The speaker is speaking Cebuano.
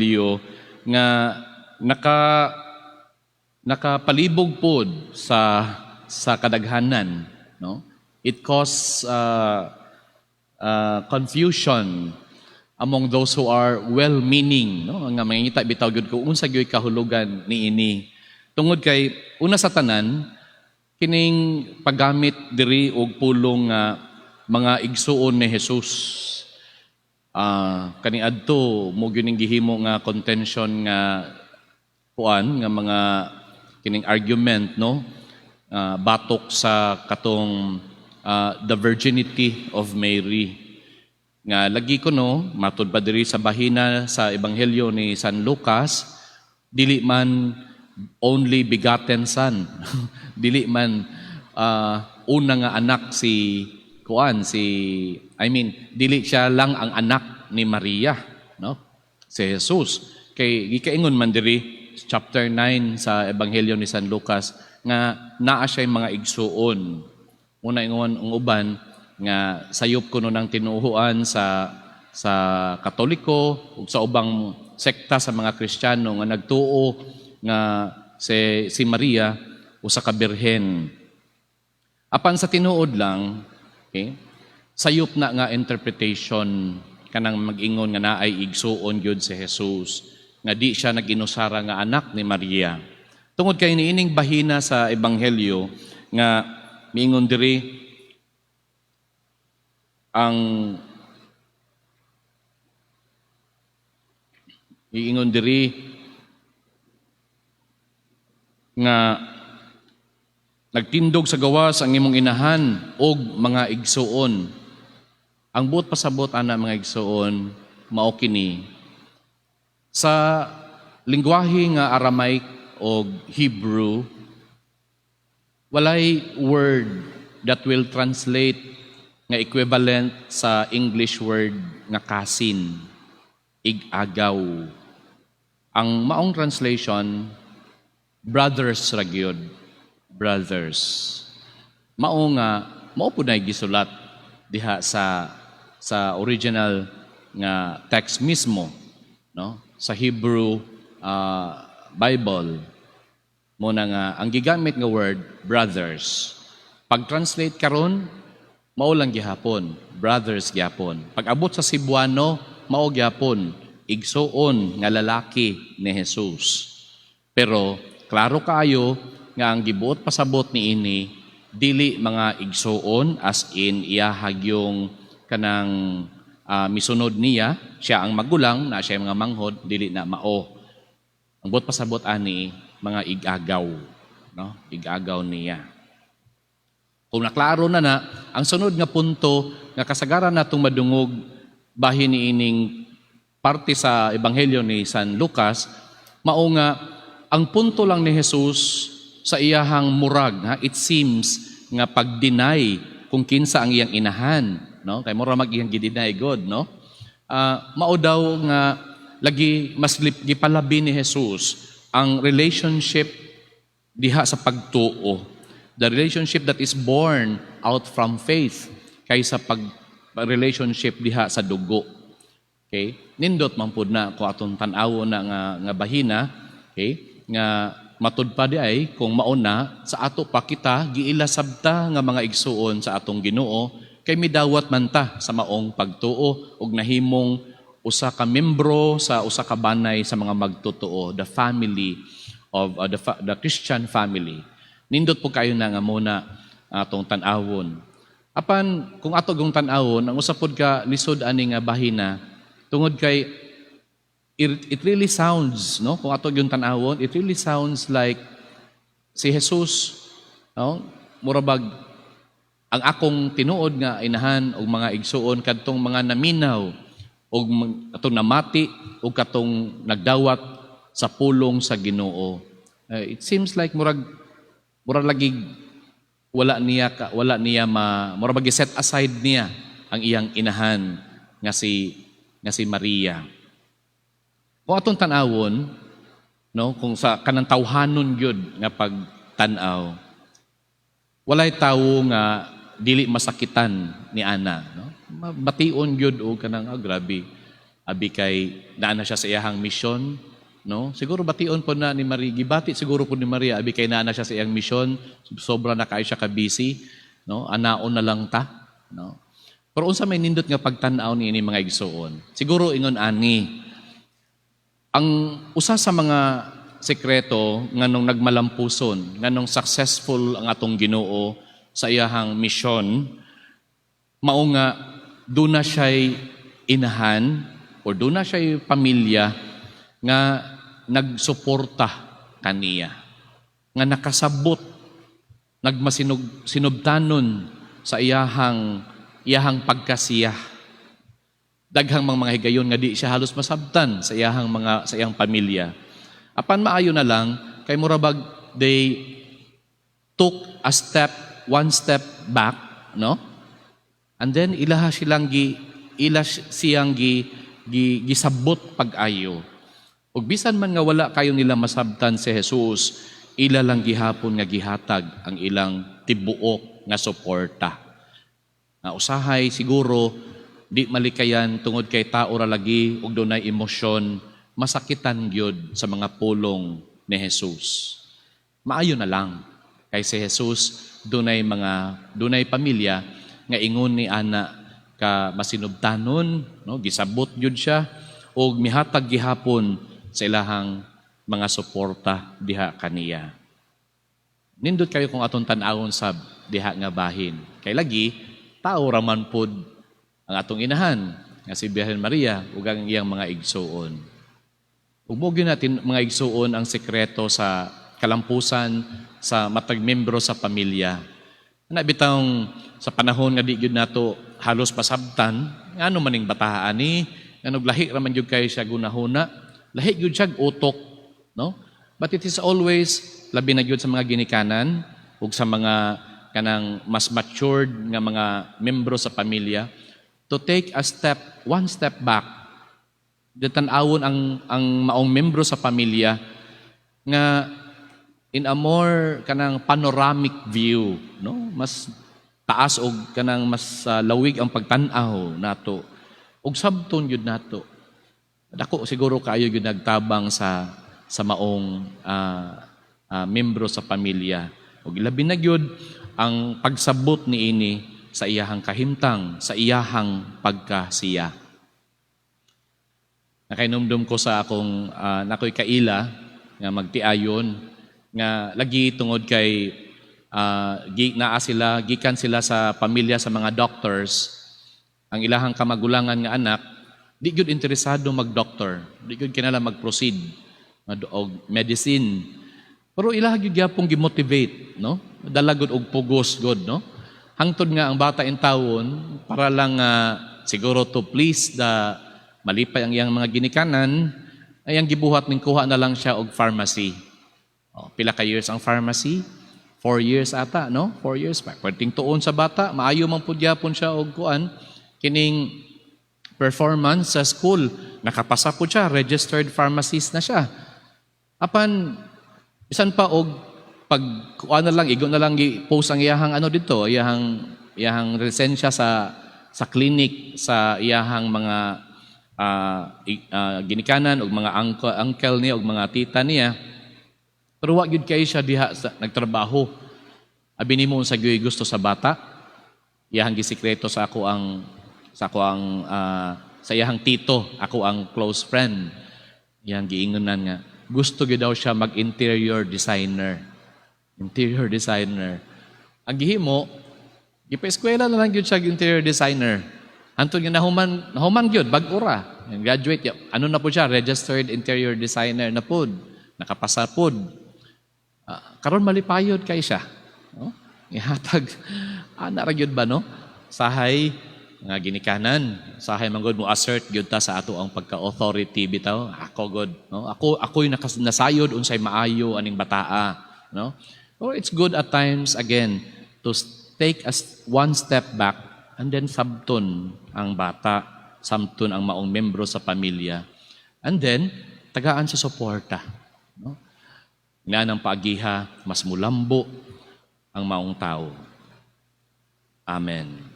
Ebanghelyo nga nakapalibog pod sa kadaghanan, no? It cause confusion among those who are well-meaning, no? Nga mangita bitaw gyud kung unsa gyud kahulugan niini, tungod kay una sa tanan, kining paggamit diri og pulong nga mga igsuon ni Jesus. Kaniadto mao gyud ning gihimo nga contention nga kuan nga mga kining argument, no, batok sa katong the virginity of Mary, nga lagi ko, no, matud pa diri sa bahina sa Ebanghelyo ni San Lucas, dili man only begotten son, dili man una nga anak si kuan si, I mean, dili siya lang ang anak ni Maria, no, si Jesus, kay gikaingon man diri chapter 9 sa Ebanghelyo ni San Lucas nga naa siya mga igsuon. Una ingon ang uban nga sayop kuno ng tinuohan sa Katoliko ug sa ubang sekta sa mga Kristiyano nga nagtuo nga si Maria usa ka birhen. Apan sa tinuod lang, okay, sayop na nga interpretation kanang mag-ingon nga naay igsuon gyud si Jesus, nga di siya nag-inusara nga anak ni Maria. Tungod kay niining bahina sa Ebanghelyo nga miingon diri ang iingon diri nga nagtindog sa gawas ang imong inahan og mga igsuon. Ang buot pasabot ana, mga igsuon, mao kini: sa lingwahe nga Aramaic o Hebrew, walay word that will translate nga equivalent sa English word nga cousin, ig-agaw. Ang maong translation, brothers ra gyud, brothers. Mao nga mao pud nay gisulat diha sa original nga text mismo, no, sa Hebrew Bible mo na nga ang gigamit nga word, brothers. Pag translate karon, mao lang gihapon, brothers gihapon. Pag abot sa Cebuano, mao gihapon, igsuon nga lalaki ni Jesus. Pero klaro kaayo nga ang gibuot pasabot niini, dili mga igsuon as in iyahag yung kanang misunod niya, siya ang magulang na siya yung mga manghod, dili na mao. Ang buot pasabot ani, mga igagaw, no, igagaw niya. Kung naklaro na na, ang sunod nga punto nga kasagaran natong madungog bahin niining parte sa Ebanghelyo ni San Lucas, mao nga ang punto lang ni Jesus sa iyahang murag, ha, it seems nga pag-deny kung kinsa ang iyang inahan, no? Kay mura mag iyang gi-deny god, no? Mao daw nga lagi mas gipalabi ni Jesus ang relationship diha sa pagtuo. The relationship that is born out from faith kaysa pag relationship diha sa dugo. Okay? Nindot man pud na kung atong tan-awon na nga bahina, okay? Nga matud pa di ay kung mauna sa ato pa kita giila sabta nga mga igsuon sa atong Ginoo, kay midawat man ta sa maong pagtuo ug nahimong usa ka membro sa usa ka banay sa mga magtotoo, the family of the Christian family. Nindot po kayo na nga muna atong tan-awon. Apan kung ato gong tan-awon, ang usa pod ka lisod ani nga bahina, tungod kay it really sounds, no, kung ato yung tan-awon, it really sounds like si Jesus, no, mura bag ang akong tinuod nga inahan og mga igsuon kadtong mga naminaw og atong namati og katong nagdawat sa pulong sa Ginoo. It seems like murag lagi wala niya ma murag bag set aside niya ang iyang inahan nga si Maria. Kung atong tan-awon, no, kung sa kanang tawhanon gyud nga pagtan-aw, walay tawo nga dili masakitan ni ana, no? Bation gyud og kanang, ah, grabe. Abi kay naa na siya sa iyahang misyon, no? Siguro bation po na ni Maria, gibati siguro po ni Maria abi kay naa na siya sa iyang misyon, sobra na kaayo siya ka busy, no? Anaon na lang ta, no? Pero unsa may nindot nga pagtan-aw niini, mga igsuon? Siguro ingon ani. Ang usa sa mga sekreto nganong nagmalampuson, nganong successful ang atong Ginoo sa iyahang misyon, mao nga duna siya'y inahan or duna siya'y pamilya nga nagsuporta kaniya, nga nakasabot, nagmasinog sinubtanon sa iyahang pagkasiya. Daghang mga higayon nga di siya halos masabtan sa iyang pamilya. Apan maayo na lang kay murabag they took a step one step back, no? And then ila siyang gi, gi gisabot pag-ayo. Ug bisan man nga wala kayo nila masabtan si Jesus, ila lang gihapon nga gihatag ang ilang tibuok nga suporta. Nga usahay siguro di malikayan tungod kay tao ra lagi ug dunay emosyon, masakitan gyud sa mga pulong ni Jesus. Maayo na lang kay si Jesus dunay pamilya nga ingon ni ana ka masinubtanon, no? Gisabot gyud siya ug mihatag gihapon sa ilahang mga suporta diha kaniya. Nindot kayo kung atong tan-awon sab diha nga bahin. Kay lagi tao ra man pod ang atong inahan nga si Birhen Maria ug ang iyang mga igsuon. Ug mo gyud natin, mga igsuon, ang sekreto sa kalampusan sa matag membro sa pamilya. Na bitawng sa panahon nga di gyud nato halos pasabtan, ngano maning bataa ni, nganong lahi ra man gyud kayo siya gunahuna, lahi gyud siya utok, no? But it is always labi na gyud sa mga ginikanan ug sa mga kanang mas matured nga mga membro sa pamilya to take a step one step back. Tan-awon ang maong membro sa pamilya nga in a more kanang panoramic view, no? Mas taas og kanang mas lawig ang pagtan-aw nato ug sabton gyud nato. Dako siguro kaayo gyud nagtabang sa maong membro sa pamilya ug labi na gyud ang pagsabot niini sa iyahang kahimtang, sa iyahang pagkasiya. Nakainumdum ko sa akong nakoy kaila nga magtiayon nga lagi tungod kay naa sila, gikan sila sa pamilya sa mga doctors. Ang ilahang kamagulangan nga anak di gyud interesado mag-doctor, di gyud kinahanglan mag-proceed og medicine, pero ilaha gyud gyapon gi-motivate, no? Dala gud og pugos gud, no? Hangtod nga ang bata intawon, para lang siguro to please the malipay ang iyang mga ginikanan, ay ang gibuhat ning kuha na lang siya og pharmacy. Oh, pila ka years ang pharmacy? 4 years ata, no? 4 years. Pwedeng tuon sa bata, maayo man pud gyapon siya og kuan kining performance sa school. Nakapasa po siya, registered pharmacist na siya. Apan bisan pa og pag kuan na lang, igo na lang gi-post ang iyahang ano dito, iyahang lisensya sa clinic sa iyahang mga ginikanan og mga uncle niya og mga tita niya. Pero wa gyud kay siya diha sa nagtrabaho. Abi nimo unsa gyud gusto sa bata? Iyahang gisikreto sa ako ang sa iyahang tito, ako ang close friend. Iyang giingonan nga gusto gyud daw siya mag-interior designer. Interior designer. Ang gihimo, gipa-eskwela na lang gyud siya interior designer. Hantod nga nahuman gyud, bag-o ra. Graduate, ano na po siya, registered interior designer na pod. Nakapasa pod. Karon malipayod kay siya. No? Ihatag, ana ra gyud ba, no? Sahay nga ginikanan, sahay man gud mo assert gyud ta sa ato ang pagka-authority bitaw. Ako gud, no? Ako'y nasayod unsay maayo aning bataa, no? Or it's good at times again to take one step back and then sabton ang bata, sabton ang maong membro sa pamilya. And then tagaan sa suporta, no? Nga ng paagiha, mas mulambo ang maong tao. Amen.